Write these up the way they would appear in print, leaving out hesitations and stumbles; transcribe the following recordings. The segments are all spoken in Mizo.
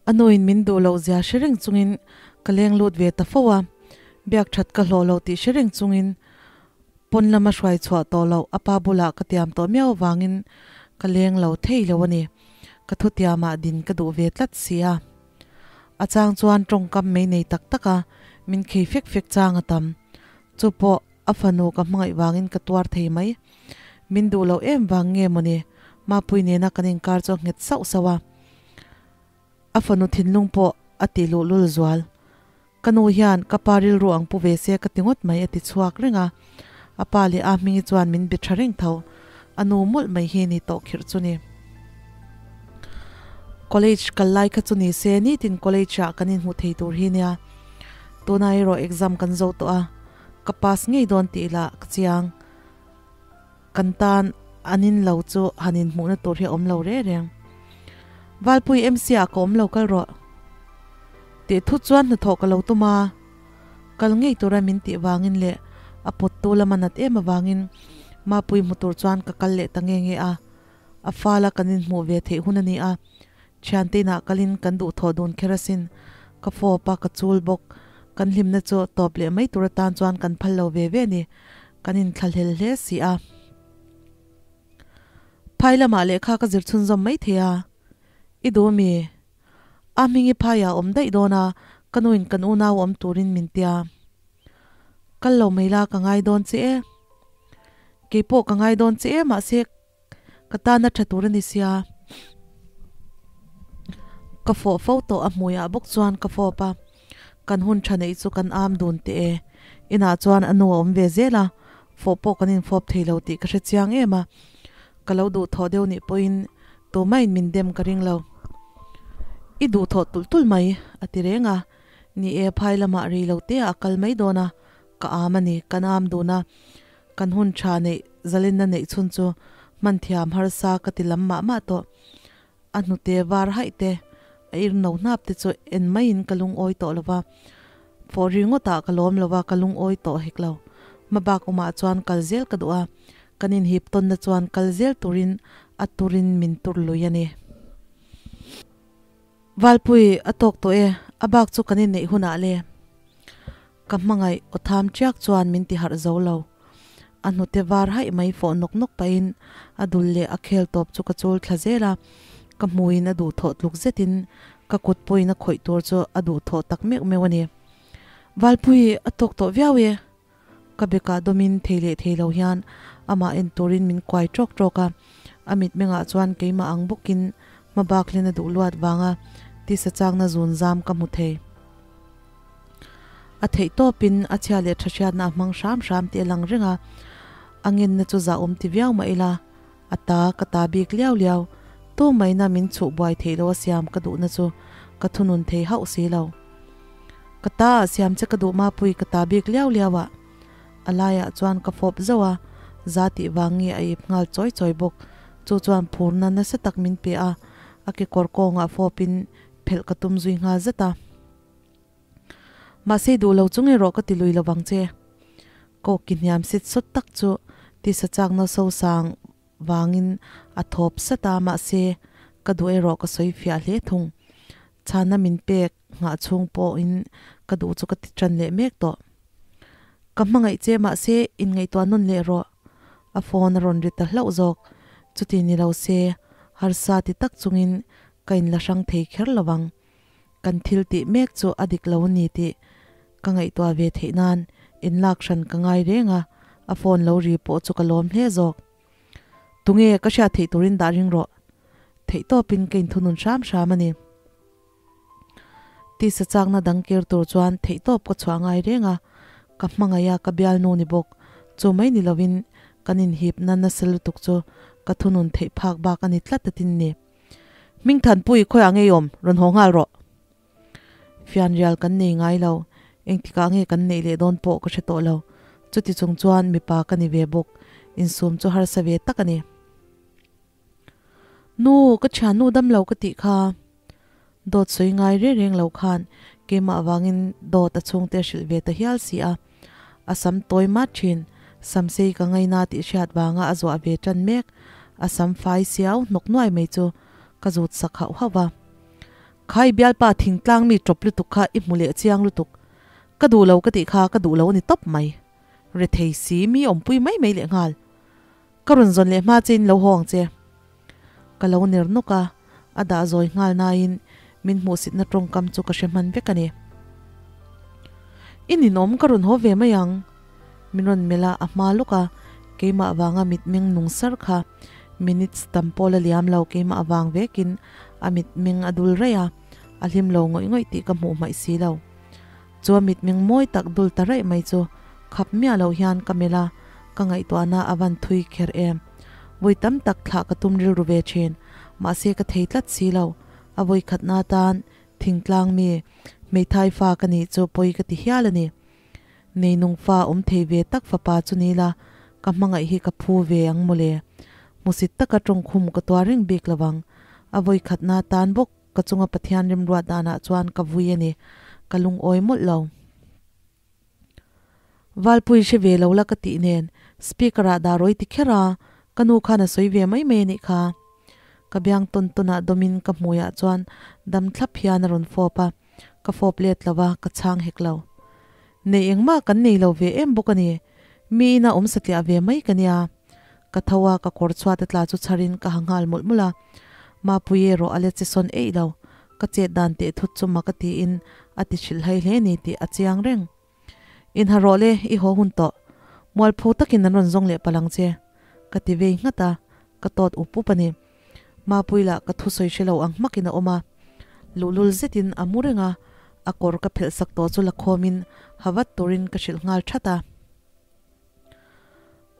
A nuin min duh loh zia hre reng chungin ka leng lut ve ta fo a, biak that ka hlawh lo tih hre reng chungin pawn lama hruai chhuah tawh loh a pa bulah ka tiam tawh miau avangin ka leng lo thei lo a ni. Ka thutiamah din ka duh ve tlat si a. A chang chuan tawngkam mei nei tak tak a, min khei fek fek chang a tam. Chu pawh a fanu ka hmangaih vangin ka tuar thei mai. Min duh loh em vang nge mawni Mapui nena kan inkar chu a nghet sauh sauh a. A fanu thinlung pawh a tih luh lul zual. Ka nu hian ka pa rilru ang pu ve se ka ti ngawt mai a ti chhuak reng a. A pa leh a hmingi chuan min be tha reng tho. A nu mawlh mai hi ni tawh khirh chu ni. College kal lai kha chu ni se nitin college ah kan inhmu thei tur hi nia. Tuna erawh exam kan zo tawh a, ka pass ngei dawn tih lah ka chiang. Kan tan an in lo chu han inhmuhna tur hi a awm lo reng reng. Valpui MC ah ka awm lo kal rawh. Tih thut chuan hnathawh ka lo tum a, kal ngei tura min tih vangin leh a pawttu lama nat em avangin Mapui hmu tur chuan ka kal leh ta nge nge a. A fala kan inhmuh ve theih hun a ni a, thiante inah kalin kan duhthawh dun kher asin. Ka fawp a, ka chul bawk. Kan hlimna chu tawp leh mai tur atan chuan kan phal lo ve ve a ni. Kan inthlahlel hle si a. Phai lamah lehkha ka zir chhunzawm mai thei a. I duh mi? A hming i phaiah a awm daih dawn a, ka nuin kan unau awm turin min tia. Kal lo mai la ka ngai dawn che e. Keipawh ka ngai dawn che e mahse ka tana tha tur a ni sia. Ka fawh fo tawh a hmuiah bawk chuan ka fawp a, kan hun tha neih chu kan am dun teh e. Inah chuan a nu a awm ve zel a, fawh pawh kan infawp thei lo tih ka hre chiang em a. Ka lo duhthawh deuh nih pawhin tumahin min dem ka ring lo. I duhthawh tulh tulh mai, a ti reng a. Ni e, phai lamah rei lo te ah a kal mai dawn a, ka am a ni, kan am dun a. Kan hun tha neih zalenna neih chhun chu hman thiam harsa ka ti lam mah mah tawh. A hnute var haih te, a ir no hnap te chu en maiin ka lungawi tawh lo va. Fawh ri ngawtah ka lawm lo va, ka lungawi tawh hek lo. Hmabak awmah chuan kal zel ka duh a, kan inhip tawnna chuan kal zel turin a turin min tur lui a ni. Valpui a tawk tawh e, a bak chu kan inneih hunah le. Ka hmangaih aw tham chiak chuan min ti harh zo lo. A hnute var haih mai fawh nawk nawk pahin a dul leh a khel tawp chu ka chul thla zel a, ka hmuiin a duhthawh tluk zetin ka kut pawhin a khawih tur chu a duhthawh tak meuh meuh a ni. Valpui a tawk tawh viau e. Ka bekah dawmin thei leh thei lo hian amah en turin min kuai tawk tawk a, a mitmengah chuan keimah ang bawkin hmabak hlen a duh luat vanga tisa chakna zun zam ka hmu thei. A theih tawpin a chhia leh tha hriatna a hmang hram hram tih a lang reng a, a ngenna chu zahawm ti viau mah ila, a ta ka ta bik liau liau, tu maina min chhuh buai theih lo a siam ka duhna chu ka thunun thei hauh si lo. Ka ta a siam che ka duh mapui ka ta bik liau liau a, a laiah chuan ka fawp zauh a, za tih vang nge a ip nghal chawi chawi bawk, chu chuan phurna nasa tak min pe a, a kekawr kawngah fawpin phelh ka tum zui nghal zet a. Mahse duh lo chung erawh ka ti lui lo vang che. Kawk ki hniam sit sawt tak chu tisa chakna so sang vangin a thawp sat a, mahse ka duh erawh ka sawi fiah hle thung. Chhana min pek nghah chhung pawhin ka duh chu ka ti tan leh mek tawh. Ka hmangaih che mahse inngaihtuah nawn leh rawh. A phone a rawn ri ta hlauh zawk. Chuti ni lo se harsa ti tak chungin ka inla hrang thei kher lo vang. Kan thil tih mek chu a dik lo a ni tih ka ngaihtuah ve theih nan inlak hran ka ngai reng a, a phone lo ri pawh chu ka lawm hle zawk. Tunge ka hriat theih turin dah ring rawh. Theihtawpin ka inthunun hram hram a ni. Tisa chakna dang kir tur chuan theihtawp ka chhuah ngai reng a, ka hmangaih a ka bialnu ni bawk. Chu mai ni lovin kan inhipna nasa lutuk chu ka thunun theih phak bak a ni tlat atin ni. Hmingthanpui khawiah nge i awm? Rawn haw nghal rawh. Fianrial kan nei ngai lo, engtikah nge kan neih leh dawn pawh ka hre tawh lo. Chuti chung chuan mipa ka ni ve bawk, insum chu harsa ve tak a ni. Nu, ka thiannu dam lo ka tih kha. Dawt sawi ngai reng reng lo khan keimah avangin dawt a chhungte a hrilh ve ta hial si a. A sam tawi mat thin, samsei ka ngaina tih hriat vanga a zuah ve tan mek. A sam fai siau hnawk nuai mai chu ka zut sak hauh hauh va. Kha i bialpa thingtlang mi ṭawp lutuk kha i hmu leh chiang lutuk. Ka duh lo ka tih kha ka duh lo a ni tawp mai. Rethei si mi awmpui mai mai lehnghal. Ka rawn zawn leh hma chein lo haw ang che. Ka lo ner nawk a, a dah zawi nghal nain min hmuhsitna tawngkam chu ka hre hman vek a ni. I ninawm ka rawn haw ve mai ang. Min rawn melh a, a hma lawk a, keimah vanga mitmeng nung sar kha minutes tam pawh la liam lo keimah vang vekin a mitmeng a dul raih a, a hlim lo ngawih ngawih tih ka hmuh hmaih si lo. Chu a mitmeng mawi tak dul ta raih mai chu khap miah loh hian ka melh a, ka ngaihtuahna a van thui kher em. Vawi tam tak thlah ka tum rilru ve thin, mahse ka thei tlat si lo. A vawi khatna atan thingtlang mi, hmeithai fa ka nih chu pawi ka ti hial a ni. Neinung fa awm thei ve tak fapa chu ni la, ka hmangaih hi ka phu ve ang mawle. Hmusit taka tawngkhum ka tuar reng bik lo vang. A vawi khatna atan bawk Ka chunga Pathian rimruat danah chuan ka vui a ni, ka lungawi mawlh lo. Valpui hre ve lo la ka tih nen, speaker ah dah rawi ti kher a, ka nu khan a sawi ve mai mai a nih kha. Ka biang tawn tawnah dawmin ka hmuiah chuan dam thlap hian a rawn fawp a, ka fawp let lo va, ka chhang hek lo. Nei engmah kan nei lo ve em bawk a ni, mi ina awm satliah ve mai ka nia. Ka tho a, ka kawr chhuat a tla chu chharin ka ha nghal mawlh mawlh a. Mapui erawh a la che sawn eih lo. Ka chet dan teh thut chu mak a tiin a ti hrilh hai hle ni tih a chiang reng. Inha rawh le, i haw hun tawh. Mualpho takin an rawn zawng leh palh ang che. Ka ti vei nghat a, ka tawt up up a ni. Mapui lah ka thusawi hre lo ang hmakin a awm a. Luhlul zetin a mu reng a, a kawr ka phelh sak tawh chu la khawmin ha vat turin ka hrilh nghal that a.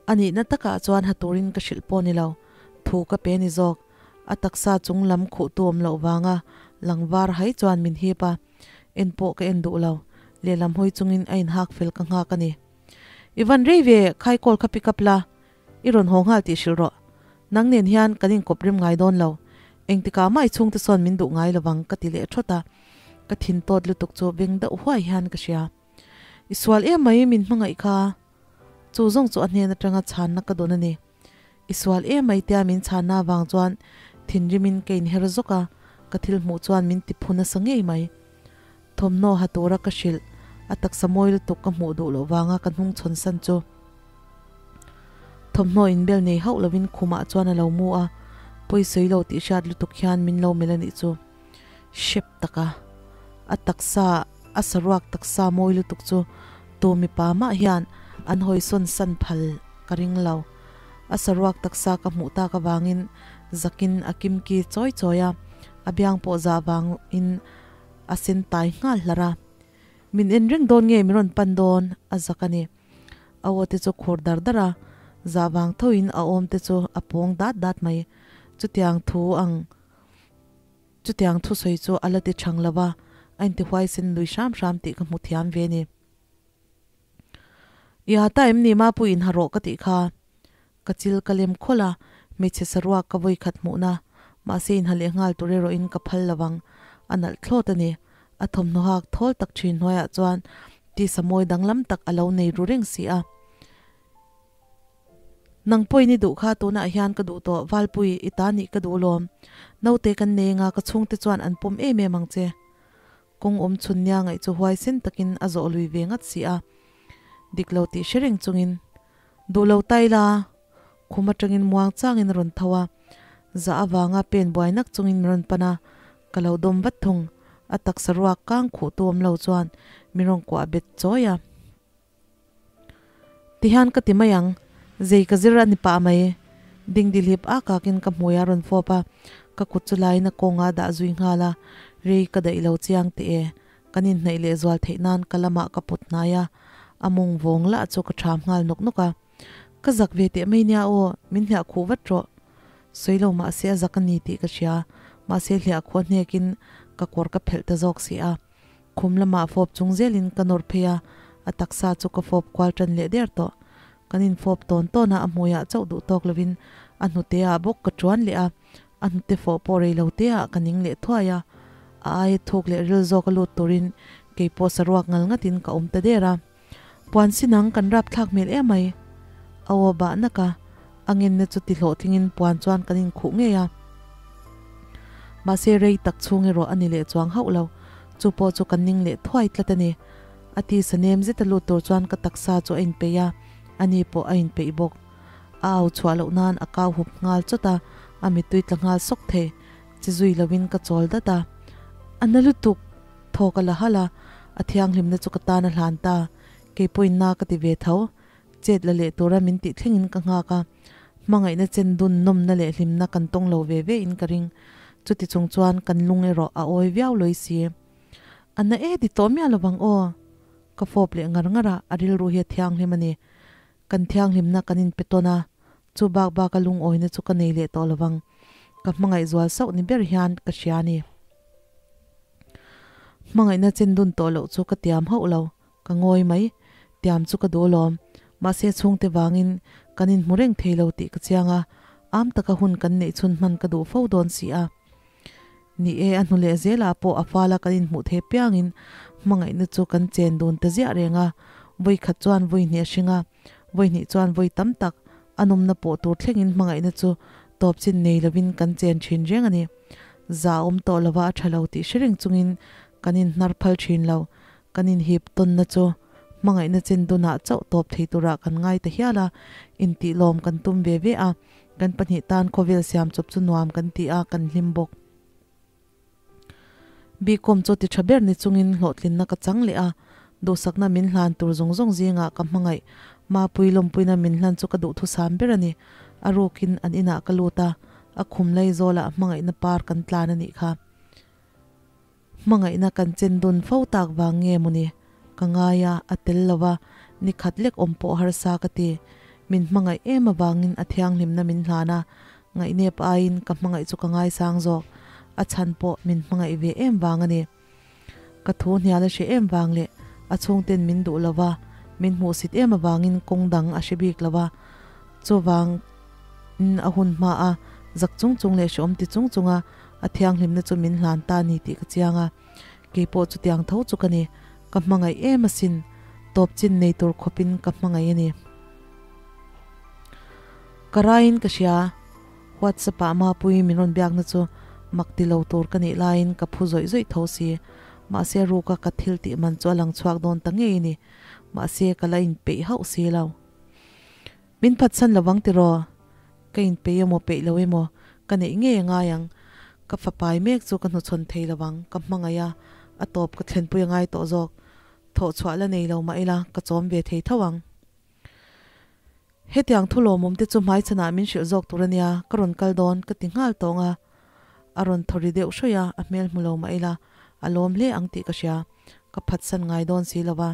A nihna takah chuan ha turin ka hrilh pawh ni lo, thu ka pe ni zawk. A taksa chung lam khuh tu awm loh vanga lang var hai chuan min hip a, en pawh ka en duh lo. Lehlam hawi chungin a inhak fel ka nghak a ni. I van rei ve, khai call kha pick up la, i rawn haw nghal tih hrilh rawh. Nang nen hian kan inkawp rem ngai dawn lo. Engtikah mah i chhungte sawn min duh ngai lovang ka ti leh thawt a. Ka thin tawt lutuk chu beng deuh huai hian ka hria. I sual em mai min hmangaih kha. Chu zawng chu a hnen atanga chhanna ka dawn a ni. I sual em mai tia min chhanna avang chuan thinrimin ka inher zawk a, ka thil hmuh chuan min ti phu nasa ngei mai. Thawmhnaw ha tura ka hrilh, a taksa mawi lutuk ka hmuh duh loh vanga ka hnung chhawn san chu. Thawmhnaw inbel nei hauh lovin khumah chuan a lo mu a, pawi sawi lo tih hriat lutuk hian min lo melh a nih chu. Hrep taka a taksa a saruak taksa mawi lutuk chu tu mipa mah hian an hawisawn san phal ka ring lo. A saruak taksa ka hmuh tak avangin zakin a kimki chawi chawi a, a biang pawh zah vangin a sen tai nghal hlar a. Min en reng dawn nge min rawn pan dawn a zak a ni. A aw te chu khur dar dar a, zah vang thoin a awm te chu a pawng dat dat mai. Chutiang thu ang. Chutiang thusawi chu a la ti chhang lo va, a intihuaisin lui hram hram tih ka hmu thiam ve ni. I ha ta em ni Mapui in ha rawh ka tih kha. Ka chil ka lem khawlh a, hmeichhe saruak ka vawi khat hmuhna, mahse in ha leh nghal tur erawhin ka phal lo vang. A nalh thlawt a ni. A thawmhnaw hak thawl tak thin hnuaiah chuan tisa mawi danglam tak a lo nei ru reng si a. Nang pawhin i duh kha tunah hian ka duh tawh, Valpui, i ta nih ka duh lawm. Naute kan nei anga ka chhungte chuan an pawm em em ang che. Kawng awm chhun nia ngaih chu huaisen takin a zawh lui ve ngat si a. Dik lo tih hre reng chungin, Duh lo ta ila, khum atangin muang changin a rawn tho a, zah avanga pen buai nak chungin min rawn pan a, ka lo dawm vat thung. A taksa ruak kang khuh tu awm lo chuan min rawn kuah bet chawi a. Tihian ka ti mai ang, zei ka zir a ni pah mai. Dingdi hlip ak akin ka hmui a rawn fawp a, ka kut chu laiin a kawnga dah zui nghal a, rei ka daih lo chiang teh e. Kan inhnaih leh zual theih nan ka lamah ka put hnai a, a mawng vawng lah chu ka ṭham nghal nawk nawk a. Ka zak ve teh mai nia aw, min hliah khuh vat rawh. Sawi lo mahse a zak a ni tih ka hria, mahse hliah khuh a hnekin ka kawr ka phelh ta zawk si a. Khum lamah fawp chung zelin ka nawr phei a, a taksa chu ka fawp kual tan leh der tawh. Kan infawp tawn tawn a, a hmuiah chauh duh tawk lovin a hnute ah bawk ka tuan leh a, a hnute fawh pawh rei lo te ah ka ning leh thuai a. A aia thuk leh ril zawk a lut turin kei pawh saruak ngal ngatin ka awm ta der a. Puan sinang kan rap thlak hmel em mai. A aw bah nak a, a ngenna chu ti hlawhtlingin puan chuan kan inkhuh ngei a. Mahse rei tak chhung erawh a ni leh chuang hauh lo. Chu pawh chu ka ning leh thuai tlat a ni. A tisa nem zeta lut tur chuan ka taksa chu a inpeih a, ani pawh a inpeih bawk. A au chhuah loh nan a kau hup nghal chawt a, a mittui tla nghal sawk thei. Chi zui loin ka chawl dat a. A na lutuk! Thaw ka la halh a, a thianghlimna chu ka tan a hlan ta. Kei pawhin na ka ti ve tho. Chet la leh tura min tih thlengin ka nghak a. Hmangaihna chen dun nawmna leh hlimna kan tawng lo ve ve in ka ring. Chuti chung chuan kan lung erawh a awi viau lawi si. A na e ti tawh miah lovang aw. Ka fawp leh ngar ngar a, a rilru hi a thianghlim a ni. Kan thianghlimna kan inpe tawn a, chu bak baka lungawina chu ka nei leh tawh lovang. Ka hmangaih zual sauh ni ber hian ka hria a ni. Hmangaihna chen dun tawh loh chu ka tiam hauh lo. Ka ngawi mai. Tiam chu ka duh alawm. Mahse chhungte vangin kan inhmu reng thei lo tih ka chiang a, am taka hun kan neih chhun hman ka duh fo dawn si a. Ni e, a hnu leh zelah pawh a fala kan inhmuh thei piangin hmangaihna chu kan chen dun ta ziah reng a, vawi khat chuan vawi hnih a hring a, vawi hnih chuan vawi tam tak a nawmna pawh tur thlengin hmangaihna chu tawp chin nei lovin kan chen thin reng a ni. Za a awm tawh lova a tha lo tih hre reng chungin kan inhnar phal thin lo. Kan inhip tawnna chu hmangaihna chen dunah chauh tawp thei turah kan ngai ta hial a, intihlawm kan tum ve ve a. Kan pahnih tan khawvel siam chawp chu nuam kan ti a, kan hlim bawk. Bikawm chu ti tha ber ni chungin hlawhtlinna ka chang leh a, duhsakna min hlan tur zawng zawng zingah ka hmangaih. Mapui lawmpuina min hlan chu ka duhthusam ber a ni. A rukin an inah ka lut a, a khum lei zawlah hmangaihna par kan tlan a nih kha. Hmangaihna kan chen dun fo tak vang nge mawni? Ka ngai a, a tel lo va, ni khat lek awm pawh harsa ka ti. Min hmangaih em avangin a thianghlimna min hlan a, ngaihnep aiin ka hmangaih chu ka ngaisang zawk. A chhan pawh min hmangaih ve em vang a ni. Ka thu hnial a hre em vang leh a chhungten min duh lo va, min hmuhsit em avangin kawng dang a hre bik lo va. Chuvang in a hun hma a, zak chung chung leh hreawm ti chung chunga A thianghlimna chu min hlan ta ni tih ka chiang a, kei pawh chutiang tho chu ka ni. Ka hmangaih em asin, tawp chin nei tur khawpin ka hmangaih a ni. Ka raiin ka hria, WhatsApp ah Mapuii min rawn biakna chu mak ti lo tur ka nih laiin ka phu zawih zawih tho si. Mahse ruka ka thil tih man chu a lang chhuak dawn ta ngei a ni. Mahse ka la inpeih hauh si lo. Min phatsan lovang tiraw? Ka inpeih emaw peih lo emaw ka neih ngei a ngai ang. Ka fapai mek chu ka hnuchhawn thei lovang, ka hmangaih a, a tawp ka thlenpui a ngai tawh zawk. Thawh chhuah la nei lo mah ila ka chawm ve thei tho ang. Hetiang thu lawmawm te chu hmaichhanah min hrilh zawk tur a nia, ka rawn kal dawn ka ti nghal tawng a. A rawn thaw ri deuh hrawih a, a hmel hmu lo mah ila a lawm hle ang tih ka hria. Ka phatsan ngai dawn si lo va.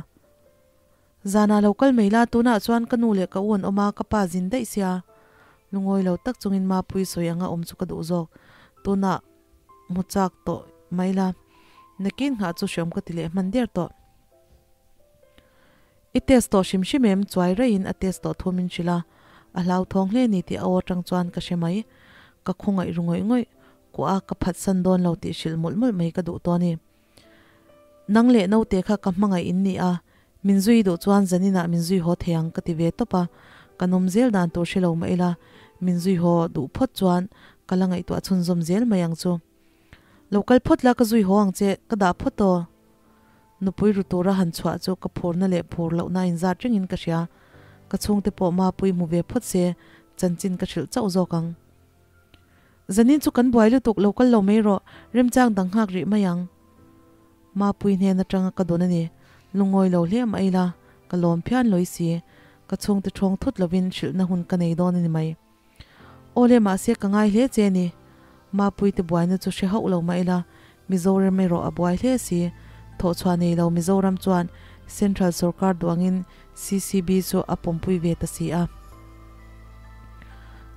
Zanah lo kal mai la, tunah chuan ka nu leh ka u an awm a, ka pa zin daih sia. Lungawi lo tak chungin Mapuii sawi anga awm chu ka duh zawk. Tunah hmu chak tawh mai la, nakin nghah chu hreawm ka ti leh hman der tawh. I test tawh hrim hrim em? Chuai raihin a test tawh thu min hrilh a, a hlauthawng hle ni tih a aw atang chuan ka hre mai. Ka khawngaih ru ngawih ngawih, kuah a ka phatsan dawn lo tih hrilh mawlh mawlh mai ka duh tawh a ni. Nang leh naute kha ka hmangaih in ni a, min zui duh chuan zaninah min zui haw thei ang ka ti ve tawp a, ka nawm zel dan tur hre lo mah ila, min zui haw duh phawt chuan ka la ngaihtuah chhunzawm zel mai ang chu. Lo kal phawt la ka zui haw ang che, ka dah phawt aw. Nupui ru tura han chhuah chu ka phurna leh phur lohna inzat rengin ka hria, ka chhungte pawh Mapui hmu ve phawt se chanchin ka hrilh chauh zawk ang. Zanin chu kan buai lutuk lo kal lo mai rawh, remchang dang nghak rih mai ang. Mapui hnen atanga ka dawn a ni, lungawi lo hle mai ila, ka lawm phian lawi si, ka chhungte thawng thut lovin hrilhna hun ka nei dawn a ni mai. Aw le mahse ka ngai hle che ni, Mapui te buaina chu hre hauh lo mah ila, Mizoram erawh a buai hle si, thawhchhuah nei lo Mizoram chuan Central sawrkar duangin CCB chu a pawmpui ve ta si a.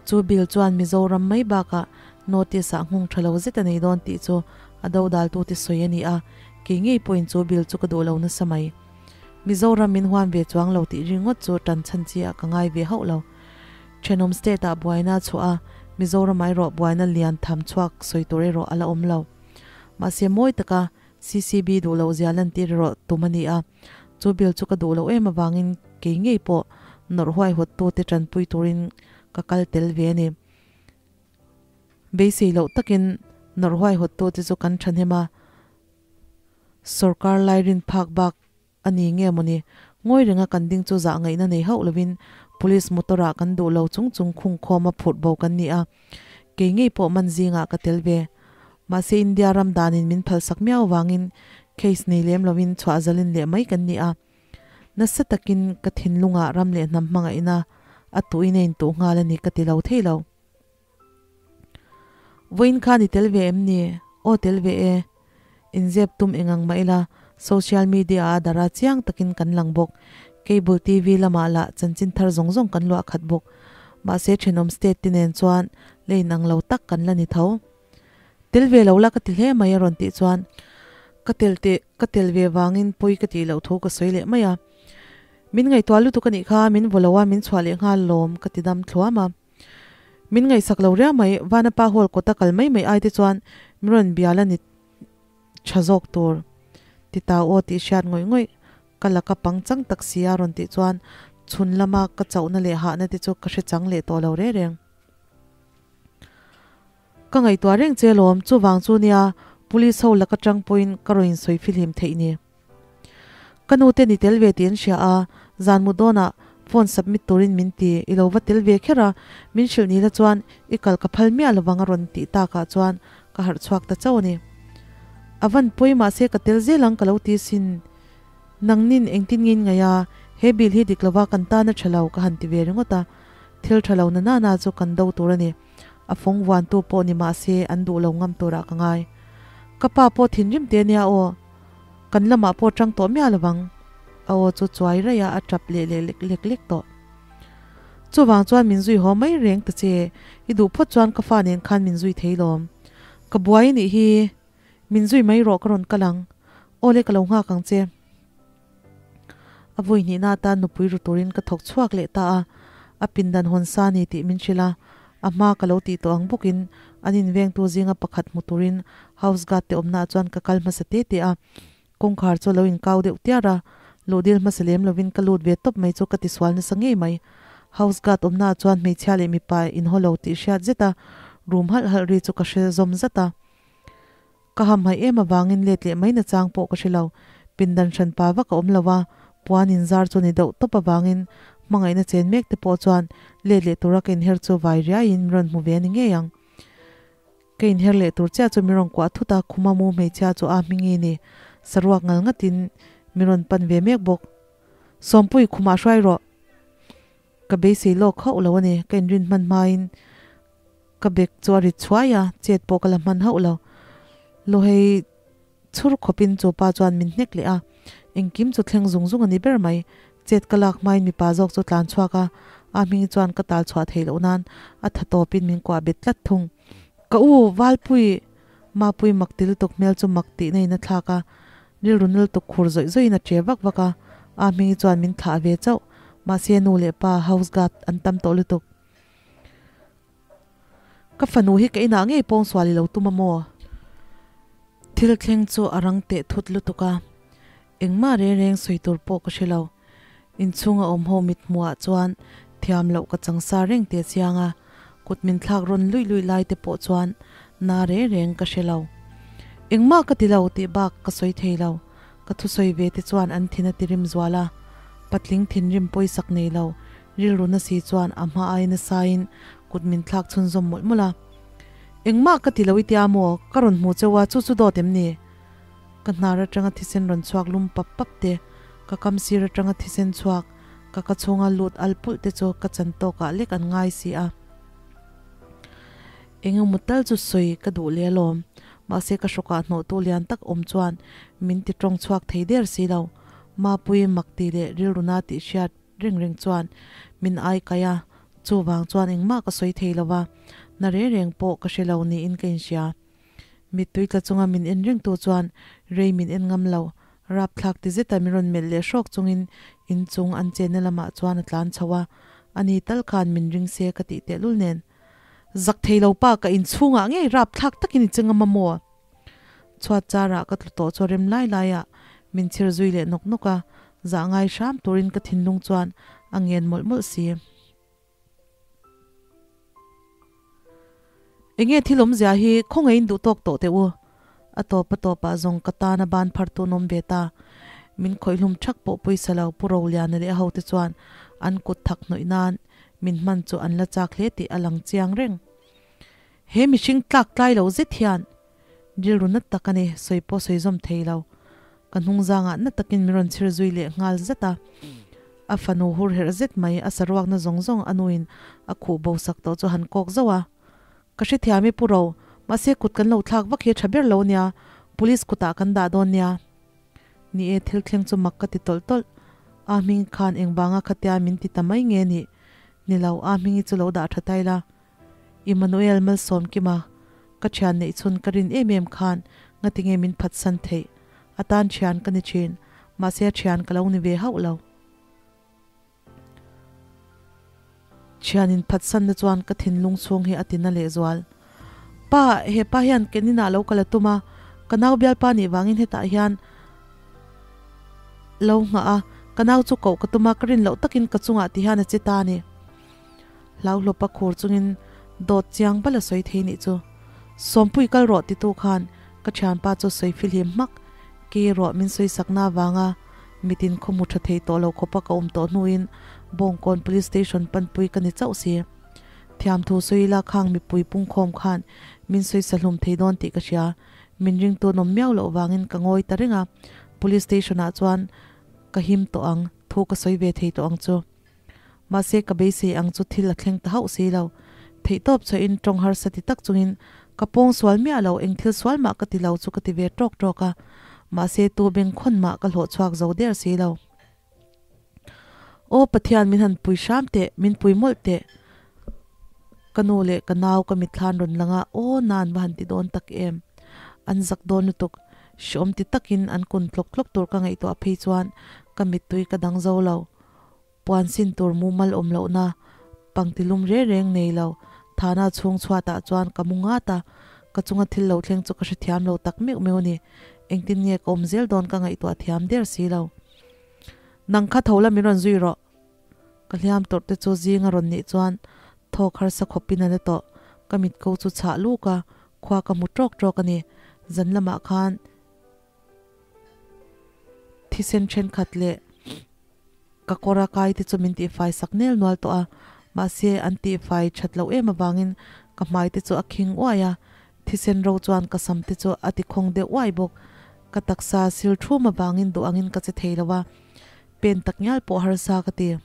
Chu bill chuan Mizoram mai bakah notice ah nghawng tha lo zet a nei dawn tih chu a dodaltute sawi a ni a, kei ngei pawhin chu bill chu ka duh lo nasa mai. Mizoram min huam ve chuang lo tih ringawt chu tan chhan chi ah ka ngai ve hauh lo. Thenawm state ah buaina a chhuah a, Mizoram ah erawh buaina lian tham chhuak sawi tur erawh a la awm lo. Mahse mawi taka CCB duh loh zia lantir erawh tum a ni a, chu bill chu ka duh loh em avangin kei ngei pawh nawrh huaihawttute tanpui turin ka kal tel ve a ni. Beisei loh takin Nawrh huaihawttu te chu kan thahnem a, sawrkar lai rin phak bak a ni nge mawni? Ngawi renga kan ding chu zah ngaihna nei hauh lovin police motor ah kan duh lo chung chung khung khawma phurh bo kan ni a, kei ngei pawh man zingah ka tel ve. Mahse India ram danin min phalsak miau vangin case nei lem lovin chhuah zalin leh mai kan ni a. Nasa takin ka thinlungah ram leh hnam hmangaihna a tuhin a intuh nghal a ni ka ti lo thei lo. Vawiin khan i tel ve em ni? Aw tel ve e. Inzep tum eng ang mah ila, social media a dara chiang takin kan lang bawk. Cable TV lamah lah chanchin thar zawng zawng kan luah khat bawk. Mahse thenawm state te nen chuan la inang lo tak kan la ni tho. Tel ve lo la ka ti hle mai a rawn tih chuan ka tel teh ka tel ve vangin pawi ka tih loh thu ka sawi leh mai a. Min ngaihtuah lutuk a nih kha, min vaw lo a, min chhuah leh nghal lawm ka ti dam thluam a. Min ngaihsak lo riau mai, Vanapa hall kawta kal mai mai ai te chuan min rawn bial a ni tha zawk tur. Ti ta aw tih hriat ngawih ngawih ka la ka pang chang tak si a rawn tih chuan chhun lama ka chauhna leh hahna te chu ka hre chang leh tawh lo reng reng. Ka ngaihtuah reng che lawm, chuvang chu nia police ho laka tang pawhin ka rawn insawi fihlim theih ni. Ka nu te ni tel ve tih an hria a, zan mu dawnah phone submit turin min ti, i lo va tel ve kher a, min hrilh ni la chuan i kal ka phal miah lovang a rawn tih takah chuan ka harh chhuak ta chauh a ni. A van pawi mahse ka tel zel ang ka lo ti sin. Nangnin engtin nge in ngaih a, he bill hi dik lova kan tan a tha lo ka han ti ve ringawt a, thil tha lo na nana chu kan do tur a ni. A fawng vuantu pawh ni mahse an duh lo ngam turah ka ngai. Ka pa pawh thinrim te nia aw. Kan lamah pawh tang tawh miah lovang. A aw chu chuai raih a, a tap leh leh lek lek lek tawh. Chuvang chuan min zui haw mai reng ta che, i duh phawt chuan ka fa nen khan min zui thei lawm. Ka buai anih hi, min zui mai rawh ka rawn kal ang. Aw le ka lo nghak ang che. A vui hnihna atan nupui ru turin ka thawk chhuak leh ta a, a pindan hawn sa ni tih min hrilh a, a hma ka lo tih tawh ang bawkin an invengtu zinga pakhat hmu turin house guard te awmnaah chuan ka kal hmasa te te a, kawngkhar chu a lo inkau deuh tiar a, luhdil hmasa lem lovin ka lut ve tawp mai chu ka tisual nasa ngei mai. House guard awmnaah chuan hmeichhia leh mipa inhaw lo tih hriat zet a, rum halh halh ri chu ka hre zawm zat a. Ka hamhaih em avangin let leh mai nachang pawh ka hre lo. Pindan hran pa vak a awm lo a, puan inzar chu ni deuh tawp avangin hmangaihna chen mek te pawh chuan let leh tura ka inher chu vai riaiin min rawn hmu ve a ni ngei ang. Ka inher leh tur chiah chu min rawn kuah thut a, khuma mu hmeichhia chu a hmingi ni. Saruak ngal ngatin min rawn pan ve mek bawk. Sawmpui, khumah hruai rawh. Ka beisei lawk hauh lo a ni, ka inrin hman hmain Ka bag chu a rit chhuai a, chet pawh ka la hman hauh lo. Luhei chhur khawpin chu pa chuan min hnek leh a, engkim chu thleng zung zung a ni ber mai. Chet ka lak hmain mipa zawk chu tlan chhuak a, a hming chuan ka tal chhuah theih loh nan a tha tawpin min kuah bet tlat thung. Ka u, Valpui! Mapui mak ti lutuk hmel chu mak tih na in a thlak a, rilru nul tuk khur zawih zawih in a che vak vak a, a hming chuan min thlah ve chauh. Mahse nu leh pa, house guard an tam tawh lutuk. Ka fanu hi ka inah ngei pawng sual i lo tum a maw? Thil thleng chu a rang teh thut lutuk a, engmah reng reng sawi tur pawh ka hre lo. Inchhunga awm ho mit hmuhah chuan thiam loh ka chang sa reng teh chiang a, kut min thlak rawn luih luih lai te pawh chuan na reng reng ka hre lo. Engmah ka ti lo tih bak ka sawi thei lo. Ka thusawi ve te chuan an thin a ti rim zual a, patling thinrim pawisak nei lo Rilru na si chuan a hma ai nasain kut min thlak chhunzawm mawlh mawlh a. Engmah ka ti lo i tia maw? Ka rawn hmu cheu a, chu chu dawt em ni? Ka hnar atanga thisen rawn chhuak lum pap pap te, ka kam sir atanga thisen chhuak, ka ka chhunga lut al pulh te chu ka chan tawkah lek an ngai si a. Engemaw tal chu sawi ka duh leh alawm. Mahse ka hrawkah hnawhtu lian tak awm chuan min ti tawng chhuak thei der si lo. Mapui mak tih leh rilru na tih hriat Reng reng chuan min ai kai a, chuvang chuan engmah ka sawi thei lo va, na reng reng pawh ka hre lo niin ka inhria. Mittui tla chunga min en rengtu chuan rei min en ngam lo, rapthlak ti zeta min rawn melh leh hrawk chungin inchung an chenna lamah chuan a tlan chho a, ani tal khan min ring se ka tih tehlul nen. Zak thei lo pa, ka inchhungah ngei rapthlak takin i che ngam a maw? Chhuat charah ka tlu tawh chu rem lai laiah min chhir zui leh nawk nawk a, zah ngai hram turin ka thinlung chuan a ngen mawlh mawlh si. Enge thil awmzia hi khawngaihin duh tawk tawh teh u. A tawp a tawpah zawng ka tana ban phartu an awm ve ta. Min khawih hlum thak pawh pawisa lo Pu Roliana leh a hote chuan an kut thak hnawih nan min hman chu an la chak hle tih a lang chiang reng. He mihring tlak tlai lo zet hian rilru na tak a ni, sawi pawh sawi zawm thei lo. Ka hnungzangah na takin min rawn chhir zui leh nghal zat a. A fanu hur herh zet mai, a saruakna zawng zawng a nuin a khuh bo sak tawh chu han kawk zauh a. Ka hrethiam i Pu Ro, mahse kut kan lo thlak vak hi a tha ber lo nia, police kutah kan dah dawn nia. Ni e, thil thleng chu mak ka ti tawlh tawlh. A hming khan engvanga khatia min ti ta mai nge nih? Ni lo, a hmingi chu lo dah tha tai la. Emmanuel Malsawmkima, ka thian neih chhun ka rin em em khan ngatinge min phatsan theih? A tan thian ka ni thin, mahse a thian ka lo ni ve hauh lo. Thian in phatsanna chuan ka thinlung chhung hi a ti na lehzual. Pa, he pa hian keninah lo kal a tum a, ka nau bialpa nih vangin hetah hian lo nghah a, ka nau chu koh ka tum a, ka rin loh takin ka chungah ti hian a che ta a ni. Hlauhlawpa khur chungin dawt chiang bala sawi thei nih chu. Sawmpui kal rawh titu khan ka thianpa chu sawi fihlim hmak. Kei erawh min sawi sakna avanga mitin khaw hmu tha thei tawh lo khawpa ka awm tawh hnuin Bawngkawn Police Station panpui ka ni chauh si. Thiamthu sawi ila khang mipui pungkhawm khan min sawi sahlum thei dawn tih ka hria. Min ringtu an awm miau loh vangin ka ngawi ta reng a. Police Station ah chuan ka him tawh ang, thu ka sawi ve thei tawh ang chu. Mahse ka beisei ang chu thil a thleng ta hauh si lo. Theihtawp chhuahin tawng harsa ti tak chungin ka pawng sual miah lo, eng thil sual mah ka ti lo chu ka ti ve tawk tawk a. Mahse tu bengkhawn mah ka hlawh chhuak zo der si lo. Aw Pathian min han pui hram teh, min pui mawlh teh. Ka nu leh ka nau ka mitthlan rawn lang a, aw nan va han ti dawn tak em. An zak dawn lutuk. Hreawm ti takin an kun tlawk tlawk tur ka ngaihtuah phei chuan ka mittui ka dang zo lo. Puan sin tur mumal awm lohna pangti lum reng reng nei lo Thana chhung chhuatah chuan ka mu ngat a, ka chunga thil lo thleng chu ka hrethiam lo tak meuh meuh a ni. Engtin nge ka awm zel dawn ka ngaihtuah thiam der si lo. Nang kha tho la min rawn zui rawh. Ka hliam tawrh te chu zing a rawn nih chuan thawk harsa khawpin a la tawh. Ka mit ko chu chhah luk a, khua ka hmu tawk tawk a ni. Zan lamah khan Thisen thenkhat leh ka kawra kai te chu min tihfai sak nel nual tawh a, mahse an tihfai that loh em avangin ka hmai te chu a khing uai a, thisen ro chuan ka sam te chu a ti khawng deuh uai bawk. Ka taksa sil thum avangin duh angin ka che thei lo a, pen tak ngial pawh harsa ka ti.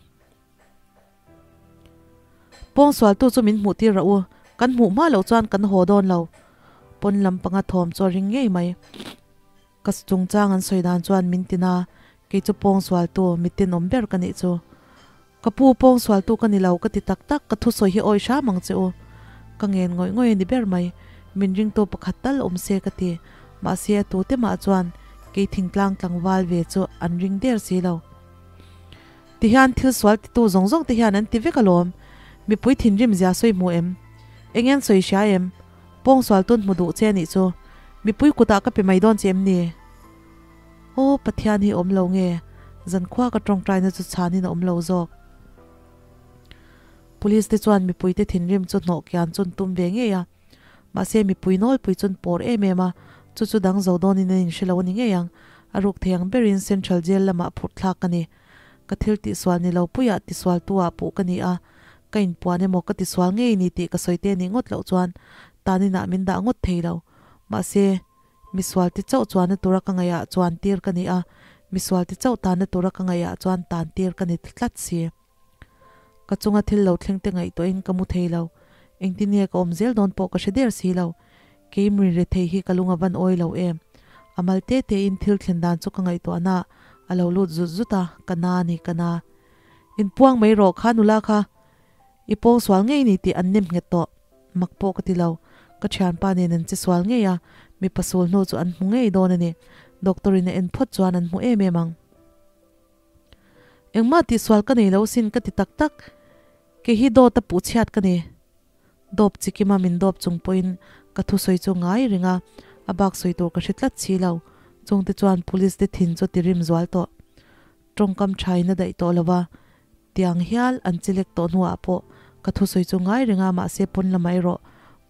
Pawngsualtu chu min hmuh tir rah u, kan hmuh hma loh chuan kan haw dawn lo. Pawn lam panga thawm chu a ring ngei mai. Ka chungchang an sawi dan chuan min tin a, kei chu pawngsualtu mitin awm ber ka nih chu. Ka pu pawngsualtu ka ni lo ka ti tak tak, ka thusawi hi awi hram ang che u. Ka ngen ngawih ngawih a ni ber mai, min ringtu pakhat tal awm se ka ti. Mahse a tute mah chuan kei thingtlang tlangval ve chu an ring der si lo. Ti hian thil sual titu zawng zawng te hian an ti vek alawm. Mipui thinrim zia sawi hmu em? Eng en sawi hria em? Pawng sual tun hmu duh che anih chu. Mipui kutah ka pe mai dawn che em ni? Aw Pathian hi awm lo nge? Zankhua ka tawngtaina chu chhanin a awm lo zawk. Police te chuan mipui te thinrim chu hnawh kian chun tum ve ngei a. Mahse mipui nawlpui chun pawr em em a, chu chu dang zo dawnin an inhre lo a ni ngei ang. A ruk thei ang berin Central Jail lamah phurh thlak ka ni. Ka thil tihsual ni lo puiah tisualtu ah puh ka ni a, ka inpuan emaw ka tisual ngei ni tih ka sawi te nih ngawt loh chuan taninah min dah ngawt thei lo. Mahse, misual ti chauh chuanna tura ka ngaihah chuan tir ka ni a, misual ti chauh tanna tura ka ngaihah chuan tan tir ka ni tlat si. Ka chunga thil lo thleng te ngaihtuahin ka mu thei lo. Engtin nge ka awm zel dawn pawh ka hre der si lo. Kei mri rethei hi ka lung a van awi lo em. A mal te te in thil thlen dan chu ka ngaihtuahna a lo lut zut zut a, ka na ni ka na. Inpuang mai rawh kha nula kha i pawng sual ngei ni tih an nem nghet tawh. Mak pawh ka ti lo. Ka thianpa nen an che sual ngei a, mipa sul hnu chu an hmu ngei dawn a ni. Doctor in a en phawt chuan an hmu em em ang. Engmah tihsual ka nei lo sin ka ti tak tak. Kei hi dawt a puh chhiat ka ni. Dawp chikima min dawp chung pawhin ka thusawi chu ngai reng a, a bak sawi tur ka hre tlat si lo. Chungte chuan police te thin chu ti rim zual tawh. Tawngkam thain a daih tawh lo va, tiang hial an chelek tawh hnuah pawh ka thusawi chu ngai reng a, mahse pawn lamah erawh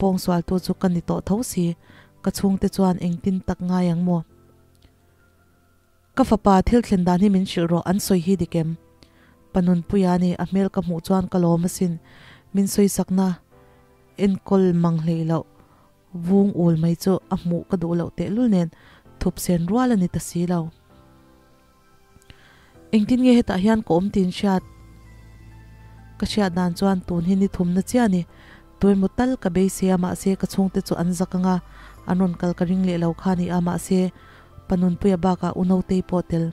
Pawngsualtu chu ka ni tawh tho si, ka chhungte chuan engtin tak ngai ang maw? Ka fapa thil thlen dan hi min hrilh rawh an sawi hi dik em? Pa Nunpuia ni a hmel ka hmuh chuan ka lawm asin, min sawisakna enkawl mang hlei loh vung ul mai chu a hmuh ka duh loh tehlul nen thup sen rual a ni ta si lo. Engtin nge hetah hian ka awm tin hriat? Ka hriat dan chuan tun hi ni thumna chiah a ni. Tuemaw tal ka beisei a mahse ka chhungte chu an zak anga an rawn kal ka ring leh lo kha a ni a mahse pa Nunpuia bakah u Notei pawh tel.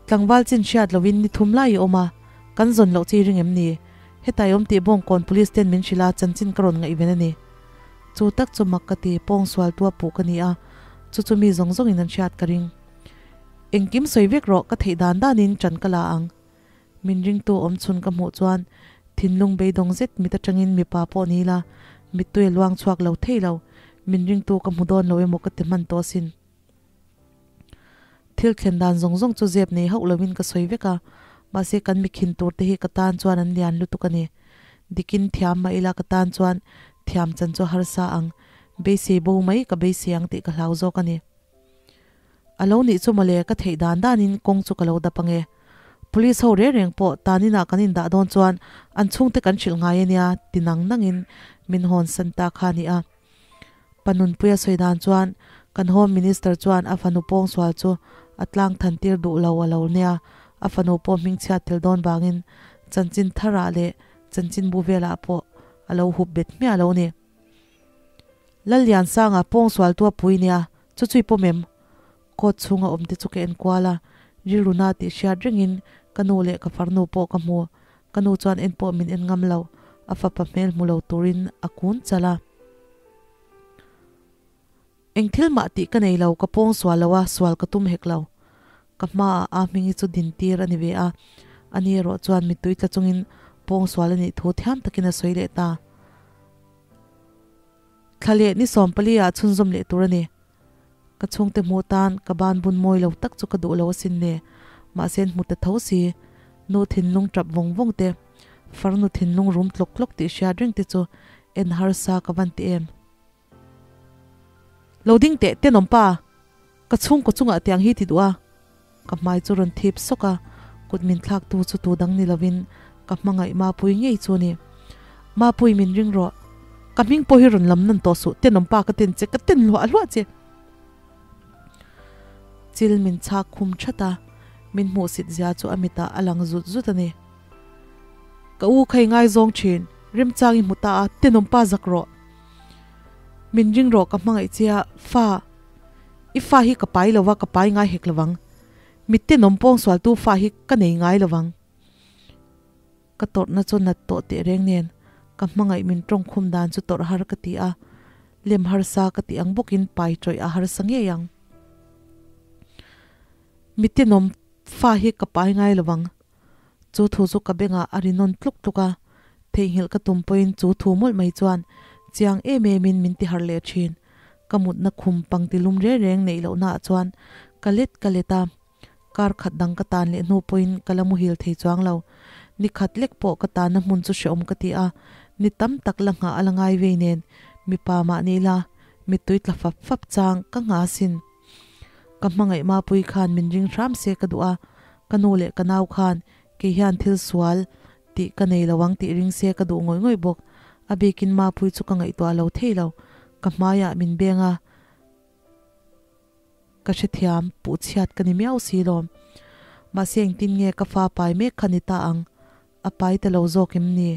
Tlangval chin hriat loin ni thum lai i awm a, kan zawn loh chi i ring em ni? Hetah i awm tih Bawngkawn Police ten min hrilh a chanchin ka rawn ngaihven a ni. Chu tak chu mak ka ti, pawngsual tua puh ka ni a, chu chu mi zawng zawngin an hriat ka ring. Engkim sawi vek rawh, ka theih dan danin ṭan ka la ang. Min ringtu awm chhun ka hmuh chuan thinlung beidawng zet mit aṭangin mipa pawh ni ila, mittui a luang chhuak lo thei lo. Min ringtu ka hmu dawn lo emaw ka ti hman tawh asin. Thil thlen dan zawng zawng chu zep nei hauh lovin ka sawi vek a, mahse kan mikhin tur te hi ka tan chuan an lian lutuk a ni. Dikin thiam mah ila ka tan chuan thiam chan chu harsa ang, beisei bo mai ka beisei ang tih ka hlau zawk a ni. A lo nih chu mawle ka theih dan danin kawng chu ka lo dap ange. Police ho reng reng pawh tanin ah kan indah dawn chuan an chhungte kan hrilh ngai ania ti nang nangin min hawn san ta kha a ni a. Pa Nunpuia sawi dan chuan kan Home Minister chuan a fanu pawngsual chu a tlang than tir duh lo a lo nia, a fanu pawh hmingchhiat tel dawn vangin chanchin tharah leh chanchinbu velah pawh a lo hup bet hmiah lo ni. Lalliansanga pawngsual tu a pui nia, chu chui pawm em? Court chhunga awmte chu ka en kual a, rilru na tih hriat ringin ka nu leh ka farnu pawh ka hmu. Ka nu chuan en pawh min en ngam lo, a fapa hmel hmu lo turin a kun chalh a. Eng thil mah tih ka nei lo, ka pawng sual lo a, sual ka tum hek lo. Ka hmaah a hmingi chu din tir a ni ve a, ani erawh chuan mittui tla chungin pawng sual a nih thu thiam takin a sawi leh ta. Thla leh ni 14 ah chhunzawm leh tur a ni. Ka chhungte hmuh tan ka ban bun mawi lo tak chu ka duh lo asin le. Mahse an hmu ta tho si. Nu thinlung tap vawng vawng te, farnu thinlung rum tlawk tlawk tih hriat reng te chu en harsa ka van ti em. Lo ding teh tenawm pa, ka chhungkaw chungah tiang hi ti duh a. Ka hmai chu rawn thip sawk a, kut min thlak tu chu tu dang ni lovin ka hmangaih Mapui ngei chu a ni. Mapui min ring rawh, ka hming pawh hi rawn lam nan tawh suh, tenawm pa ka ten che, ka ten hluah hluah che. Chil min chhak khum that a, min hmuhsit zia chu a mitah a lang zut zut a ni. Ka u kha i ngaizawng thin, remchang i hmu ta a, tenawm pa zak rawh. Min ring rawh ka hmangaih che a, fa. I fa hi ka pai lo va, ka pai ngai hek lovang. Mitten awm pawngsualtu fa hi ka nei ngai lovang. Ka tawrhna chu nat tawh teh reng nen, ka hmangaih min tawngkhum dan chu tawrh har ka ti a, lem harsa ka tih ang bawkin pai tawih a harsa ngei ang. Mitten awm fa hi ka pai ngai lovang. Chu thu chu ka bengah a ri nawn tluk tluk a, theihnghilh ka tum pawhin chu thu mawlh mai chuan chiang em emin min ti harh leh thin. Ka mutna khum pangti lum reng reng neih lohnaah chuan ka let ka let a, kar khat dang ka tan leh hnu pawhin ka la muhil thei chuang lo. Ni khat lek pawh ka tanna hmun chu hrehawm ka ti a, ni tam tak la nghah a la ngai vei nen mipa mah ni ila mittui tla fap fap chang ka nghah asin. Ka hmangaih Mapui khan min ring hram se ka duh a, ka nu leh ka nau khan kei hian thil sual tih ka nei lo ang tih ring se ka duh ngawih ngawih bawk. A bikin Mapui chu ka ngaihtuah lo thei lo, ka hmaiah min beng a, ka hrethiam puh chhiat ka ni miau si lawm. Mahse engtin nge ka fa pai mek kha ni ta ang? A pai ta lo zawk em ni?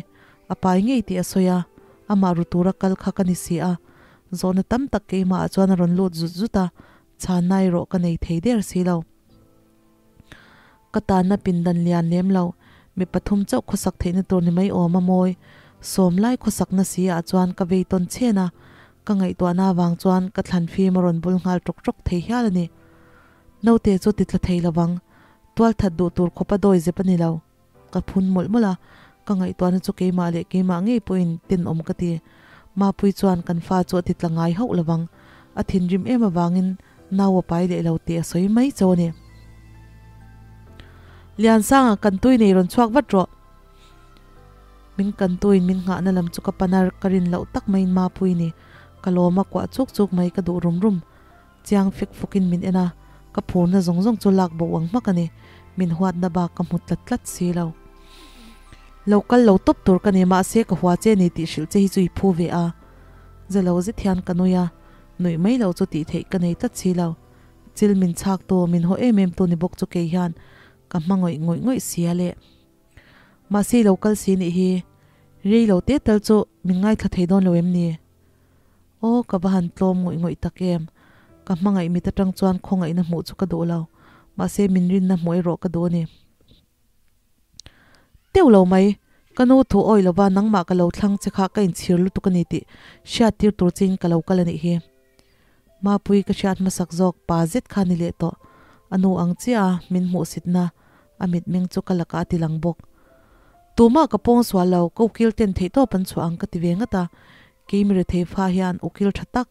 A pai ngei tih a sawi a, amah ru tura kal kha ka ni si a. Zawhna tam tak keimahah chuan a rawn lut zut zut a, chhanna erawh ka nei thei der si lo. Ka tanna pindan lian lem lo, mi pathum chauh khawsak theihna tur ni mai awm a mawi. Sawm lai khawsakna si ah chuan ka vei tawn chhen a, ka ngaihtuahna avang chuan ka thlan fim a rawn bul nghal ṭawk ṭawk thei hial a ni. Naute chu ti tla thei lovang, tualthat duh tur khawpa dawi zep a ni lo. Ka phun mawlh mawlh a, ka ngaihtuahna chu keimah leh keimah ngei pawhin tenawm ka ti. Mapui chuan kan fa chu a ti tla ngai hauh lovang, a thinrim em avangin nau a pai leh lo tih a sawi mai cho a ni. Liansanga kan tui nei rawn chhuak vat rawh. Min kantuin min nghahna lam chu ka pan a, ka rin loh tak maiin Mapui ni ka lawm a kuah chuk chuk mai ka duh rum rum. Chiang fek fukin min en a, ka phurna zawng zawng chu lak bo ang hmak a ni. Min huatna bak ka hmu tlat tlat si lo. Lo kal lo tawp tur ka ni, mahse ka hua che ni tih hrilh che hi chu i phu ve a. Za lo zet hian ka nui a, nuih mai lo chu tih theih ka nei tlat si lo. Chil min chhak tu, min haw em em tu ni bawk chu kei hian ka hma ngawih ngawih ngawih si a le. Mahse i lo kal si nih hi, rei lo te tal chu min ngaithla thei dawn lo em ni? Aw, ka va han tlawm ngawih ngawih tak em! Ka hmangaih mit atang chuan khawngaihna hmuh chu ka duh lo, mahse min rinna hmuh erawh ka duh a ni. Teuh lo mai, ka nu thu awi lova nangmah ka lo thlang che kha ka inchhir lutuk a ni tih hriat tir tur chein ka lo kal a nih hi. Mapui ka hriat hmasak zawk pa zet kha ni leh tawh, a nu ang chiah a min hmuhsitna a mitmeng chu ka lakah a ti lang bawk. Tumah ka pawng sual lo, ka ukil ten theihtawp an chhuah ang ka ti ve ngat a, kei mi rethei fa hian ukil tha tak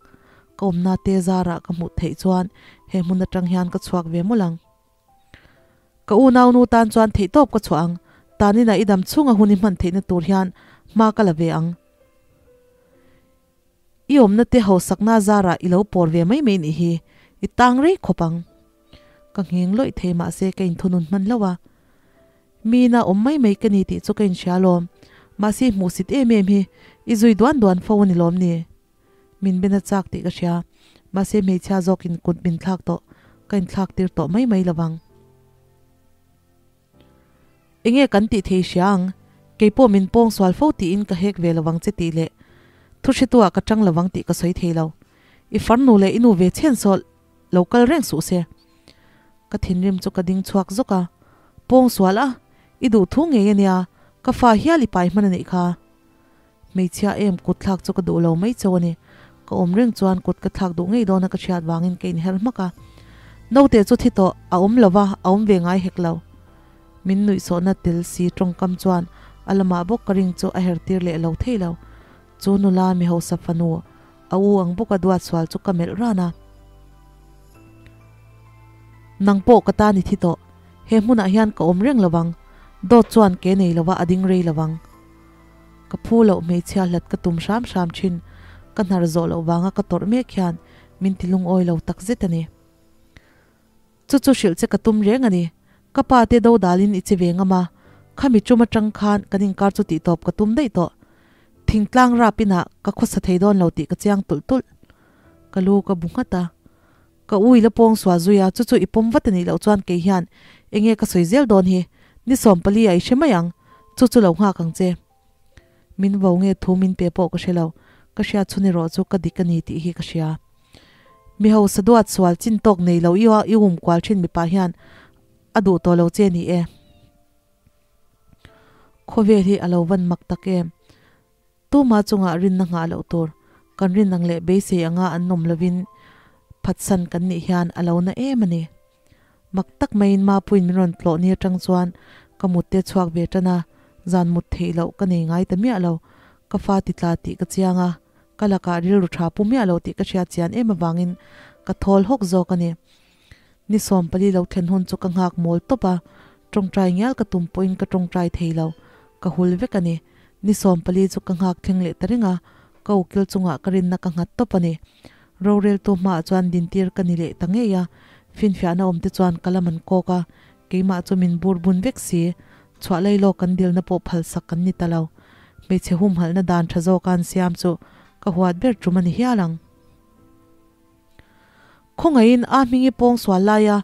ka awmna te zarah ka hmuh theih chuan he hmun atang hian ka chhuak ve mawlh ang. Ka unaunu tan chuan theihtawp ka chhuah ang, tanina i dam chhunga hun i hman theihna tur hian hma ka la ve ang. I awmna te hausakna zarah i lo pawr ve mai mai nih hi, i tang rei khawp ang. Ka ngheng lawih thei mahse ka inthunun hman hlauh a. Mina awm mai mai ka ni tih chu ka inhria alawm, mahse i hmuhsit em em hi i zui duan duan fo a ni lawm ni? Min ben a chak tih ka hria, mahse hmeichhia zawkin kut min thlak tawh, ka inthlak tir tawh mai mai lovang. Enge kan tih thei hria ang? Keipawh min pawng sual fo tiin ka hek ve lovang che tih leh thu hretuah ka tang lovang tih ka sawi thei lo. I farnu leh i nu ve chhen saw lo kal reng suh se. Ka thinrim chu ka ding chhuak zawk a, Pawng sual a, i duh thu ngei ania, ka fa hial i pai hman a nih kha. Hmeichhia em kut thlak chu ka duh lo mai chauh a ni. Ka awm reng chuan kut ka thlak duh ngei dawn a ka hriat vangin ka inher hmak a. Naute chu thi tawh a awm lo va, a awm ve ngai hek lo. Min nuihsawhna tel si tawngkam chuan a lamah bawk ka ring chu a her tir leh lo thei lo. Chu nula mi hausa fanu a u ang bawka duat sual chu ka melh ran a. Nang pawh ka ta ni thi tawh. He hmunah hian ka awm reng lo vang. Dawt chuan ke nei lova a ding rei lo vang. Ka phu loh hmeichhia hlat ka tum hram hram thin, ka hnar zawh loh vanga ka tawrh mek hian min ti lungawi lo tak zet a ni. Chu chu hrilh che ka tum reng a ni, ka pa te do dalin i che ve ngam a, khami tum atang khan kan inkar chu tihtawp ka tum daih tawh. Thingtlang rap inah ka khawsa thei dawn lo tih ka chiang tulh tulh. Ka lu ka bu nghat a, Ka ui la pawng sual zui a, chu chu i pawm vat a nih loh chuan kei hian enge ka sawi zel dawn hi, ni 14 a i hre mai ang, chu chu lo nghak ang che. Min vo nge thu min pe pawh ka hre lo, ka hriat chhun erawh chu ka dik a ni tih hi ka hria. Mi hausa duat sual chin tawk nei lo i i um kual thin mipa hian a duh tawh lo che ni e. Khawvel hi a lo van mak tak em. Tuma chungah rinna nghah loh tur, kan rin ang leh beisei anga an awm lovin phatsan kan nih hian a lo na em a ni. Mak tak maiin Mapuiin min rawn tlawh ni atang chuan ka mut te chhuak ve tan a, zan mut theih loh ka nei ngai ta miah lo. Ka fa ti tla tih ka chiang a, ka lakah rilru tha pu miah lo tih ka hriat chian em avangin ka thawl hawk zawk a ni. Ni 14 lo thlen hun chu ka nghak mawl tawp a, tawngtai ngial ka tum pawhin ka tawngtai thei lo, ka hul vek a ni. Ni 14 chu ka nghak thleng leh ta reng a, ka ukil chungah ka rinna ka nghat tawp a ni. Roreltu hmaah chuan dintir ka ni leh ta ngei a, finfiahna awm te chuan ka lam an kawk a, keimah chu min bur bun vek si, chhuah lei lawk kan dilna pawh phalsak kan ni ta lo. Hmeichhe humhalhna dan tha zawka an siam chu ka huat ber tum a ni hial ang. Khawngaihin a hmingi pawng sual laia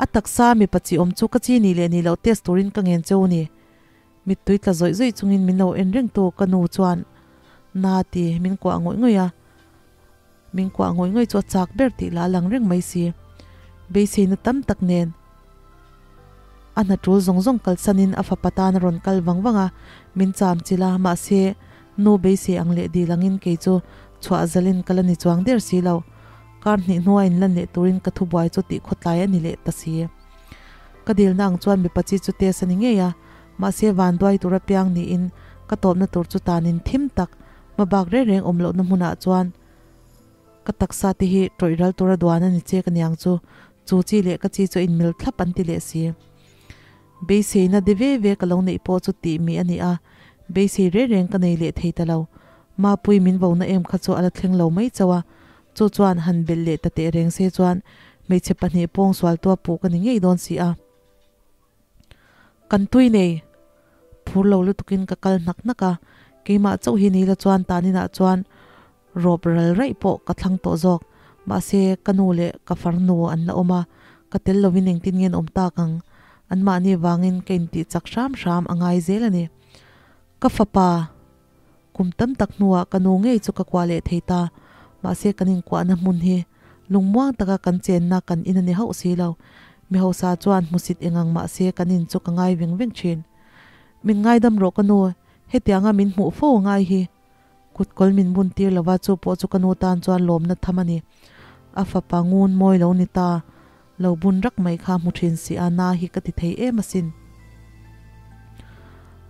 a taksa mipa chi awm chu ka chi nih leh nih loh test turin ka ngen cheu ni. Mittui tla zawih zawih chungin min lo en reng tu ka nu chuan na ti min kuah ngawih ngawih a. Min kuah ngawih ngawih chu a chak ber tih lah a lang reng mai si. Beiseina tam tak nen a hna tul zawng zawng kalsanin a fapa tan a rawn kal vang vang a, min cham chilh a, mahse nu beisei ang leh dil angin kei chu chhuah zalin ka la ni chuang der si lo. Kar hnih hnua inlan leh turin ka thubuai chu tih khawtlai a ni leh ta si. Ka dilna ang chuan mipa chi chu test a ni ngei a, mahse vanduai tur apiang niin ka tawpna tur chu tanin thim tak hmabak reng reng awm lohna hmunah chuan ka taksa te hi tawih ral tura duan a ni che ka niang chu, chu chi leh ka chi chu a inmil thlap an ti leh si. Beiseina de ve ve ka lo neih pawh chu tih mi a ni a, Beisei reng reng ka nei leh thei ta lo. Mapui min vo na em kha chu a la thleng lo mai chauh a, chu chuan han belh leh ta teh reng se chuan hmeichhe pahnih pawng sual tua puh ka ni ngei dawn si a. Kan tui nei phur lo lutukin ka kal hnak hnak a, keimah chauh hi ni la chuan taninah chuan rawp ral raih pawh ka thlang tawh zawk. Mahse, ka nu leh ka farnu an la awm a, ka tel lovin engtin nge an awm tak ang? Anmahni vangin ka intih chak hram hram a ngai zel a ni. Ka fapa, kum tam tak hnuah ka nu ngei chu ka kuah leh thei ta. Mahse, kan inkuahna hmun hi lungmuang taka kan chenna kan in a ni hauh si lo. Mi hausa chuan hmusit engang mahse kan in chu ka ngai veng veng thin. Min ngaidam rawh ka nu, hetianga min hmuh fo a ngai hi. Kut kawl min bun tir lova chu pawh chu ka nu tan chuan lawmna tham a ni. A fapa ngun mawi lo ni ta, lo bun rak mai kha hmu thin si a, na hi ka ti thei em asin.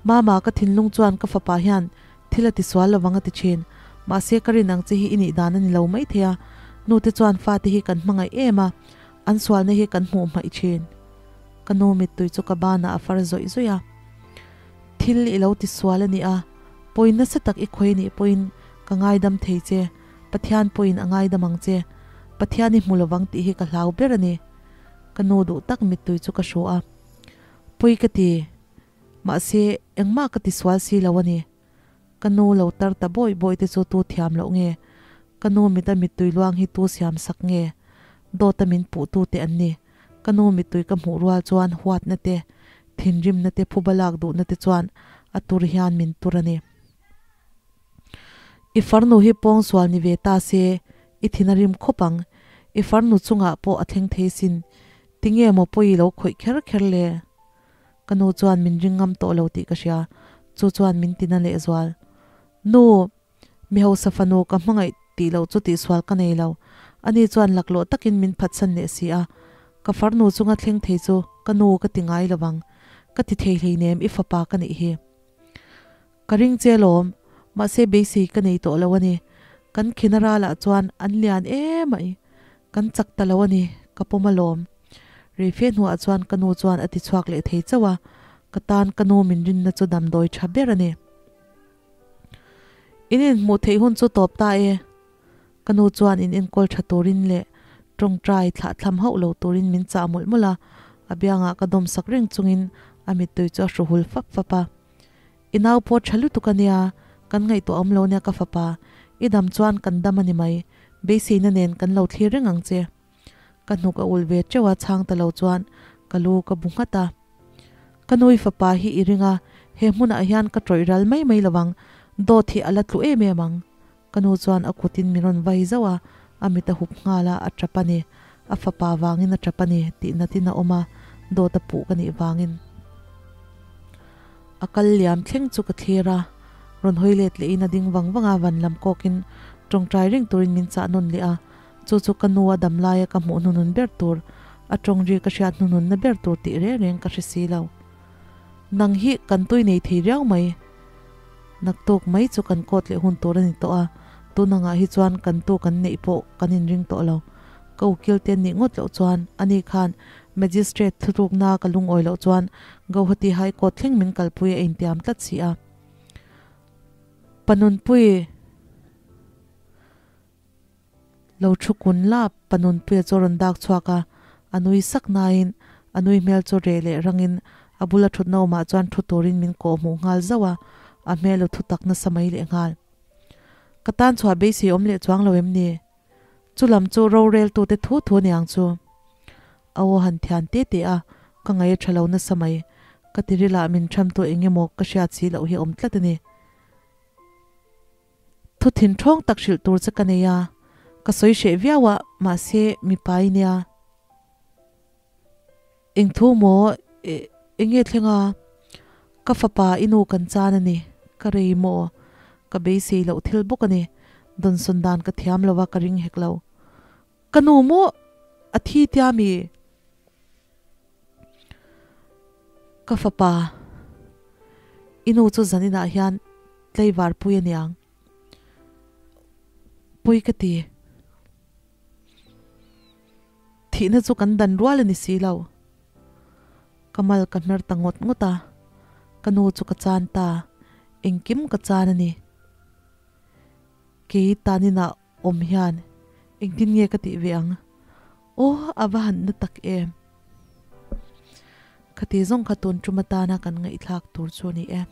Mama, ka thinlung chuan ka fapa hian thil a ti sual lovang a ti thin. Mahse ka rin ang che hi i nih dan a ni lo mai thei a, nu te chuan fate hi kan hmangaih em a, an sualna hi kan hmuh hmaih thin. Ka nu mittui chu ka banah a far zawih zawih a. Thil i lo ti sual a ni a, pawi nasa tak i khawi nih pawhin ka ngaidam thei che, Pathian pawhin a ngaidam ang che, Pathian i hmu lovang tih hi ka hlau ber a ni. Ka nu duh tak mittui chu ka hru a, pawi ka ti, mahse engmah ka ti sual si lo a ni. Ka nu lo tar ta bawi bawi te chu tu thiam loh nge? Ka nu mita mittui luang hi tu siam sak nge? Dawta min puh tu te an ni. Ka nu mittui ka hmuh rual chuan huatna te, thinrimna te, phuba lak duhna te chuan a tur hian min tur a ni. I farnu hi pawngsual ni ve ta se, i thin a rim khawp ang. I farnu chungah pawh a thleng thei sin. Tinge maw pawi lo khawih kher kher le? Ka nu chuan min ring ngam tawh lo tih ka hria, chu chuan min tina lehzual. Nu! Mi hausa fanu ka hmangaih tih loh chu tihsual ka nei lo. Ani chuan laklawh takin min phatsan leh si a. Ka farnu chunga thleng thei chu ka nu ka ti ngai lo vang. Ka ti thei hleinem i fapa ka nih hi. Ka ring che lawm, mahse beisei ka nei tawh lo a ni. Kan khina ralah chuan an lian emai. Kan chak ta lo a ni, ka pawm alawm. Reife hnuah chuan ka nu chuan a ti chhuak leh thei chauh a, ka tan ka nu min rinna chu damdawi tha ber a ni. In inhmuh theih hun chu tawp ta e. Ka nu chuan in enkawl tha turin leh tawngtai thlah thlam hauh lo turin min chah mawlh mawlh a, a biangah ka dawm sak reng chungin a mittui chu a hru hul fap fap a. I nau pawh tha lutuk a nia, kan ngaihtuah awm lo nia ka fapa, i dam chuan kan dam a ni mai, beiseina nen kan lo thlir reng ang che. Ka hnuk a ulh ve teuh a, chhang ta lo chuan ka lu ka bu nghat a. Ka nui fapa hi i ring a, he hmunah hian ka tawih ral mai mai lo ang, dawt hi a la tlu em em ang. Ka nu chuan a kutin min rawn vai zauh a, a mit a hup nghal a, a tap a ni. A fapa vangin a tap a ni tih natin a awm a, dawt a puh ka nih vangin. A kal liam thleng chu ka thlir a, rawn hawi let lehin a ding vang vang a, van lam kawkin tawngtai reng turin min chah nawn leh a, Chu chu ka nu a dam laia ka hmuh hnunun ber tur, a tawng ri ka hriat hnununna ber tur tih reng reng ka hre si lo. Nang hi kan tui nei thei riau mai. Naktuk mai chu kan kawt leh hun tur a ni tawh a, tun angah hi chuan kan tu kan neih pawh kan inring tawh lo. Ka ukil te nih ngawt loh chuan ani khan Magistrate thurukna ka lungawi loh chuan Gauhati High Court thleng min kalpui a intiam tlat si a. Panunpui. Lo thu kun lap, pa Nunpuia chu a rawn dak chhuak a, a nui sak nain a nui hmel chu reh leh rangin a bula thutna awmah chuan thu turin min kawh hmuh nghal zauh a, a hmel u thu tak nasa mai leh nghal. Ka tan chhuah beisei awm leh chuang lo em ni? Chu lam chu roreltute thu thu niang chu. A aw han thian te te a, ka ngaih a tha lo nasa mai. Ka tirilah min thamtu eng emaw ka hriat si loh hi a awm tlat a ni. Thu thin thawng tak hrilh tur che ka nei a, ka sawi hreh viau a, mahse mipa i nia. Eng thu maw eng nge thleng a, ka fapa i nu kan chan a ni, ka rei maw, ka beisei loh thil bawk a ni, dawnsawn dan ka thiam lo a ka ring hek lo. Ka nu maw a thi tia mi? Ka fapa, i nu chu zaninah hian tlaivar pui a niang. Pui ka ti. Thihna chu kan dan rual a ni si lo. Ka mal ka hmer ta ngawt ngawt a, ka nu chu ka chan ta. Engkim ka chan a ni. Kei tanin ah awm hian engtin nge ka tih ve ang? Aw a va han na tak em! Khati zawng kha tun tum atana kan ngaihthlak tur chu a ni e.